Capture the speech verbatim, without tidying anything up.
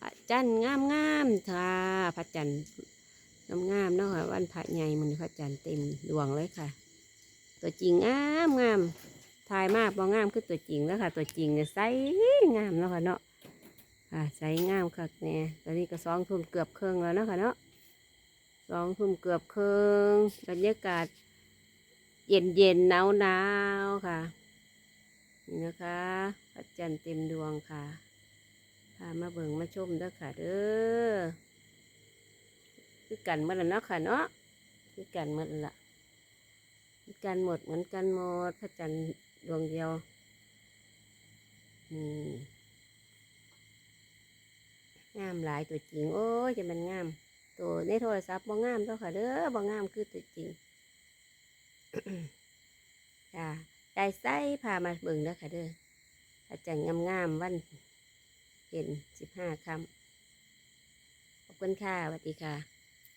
พระจันทร์งามๆค่ะ พระจันทร์งามๆเนาะค่ะ วันพระใหญ่มื้อนี้พระจันทร์เต็มดวงเลยค่ะ ตัวจริงงามงาม ถ่ายมาบ่งามคือตัวจริงแล้วค่ะ ตัวจริงเนี่ยใสงามเนาะค่ะเนาะ ค่ะ ใสงามคักแน่ ตอนนี้ก็สองทุ่มเกือบครึ่งแล้วเนาะค่ะเนาะ สองทุ่มเกือบครึ่ง บรรยากาศเย็นๆหนาวๆค่ะ นี่นะคะ พระจันทร์เต็มดวงค่ะ พามาเบิ่งมาชมเด้อค่ะเด้อ คือกันหมดแล้วเนาะค่ะเนาะ คือกันหมดละ คือกันหมด เหมือนกันหมด พระจันทร์ดวงเดียว นี่ งามหลายตัวจริง โอ้ย จะมันงาม ตัวในโทรศัพท์บ่งามเด้อค่ะเด้อ บ่งามคือตัวจริง จ้า ยายไส้พามาเบิ่งเด้อค่ะเด้อ พระจันทร์งามๆวันเพ็ญสิบห้าค่ำ ขอบคุณค่ะ สวัสดีค่ะ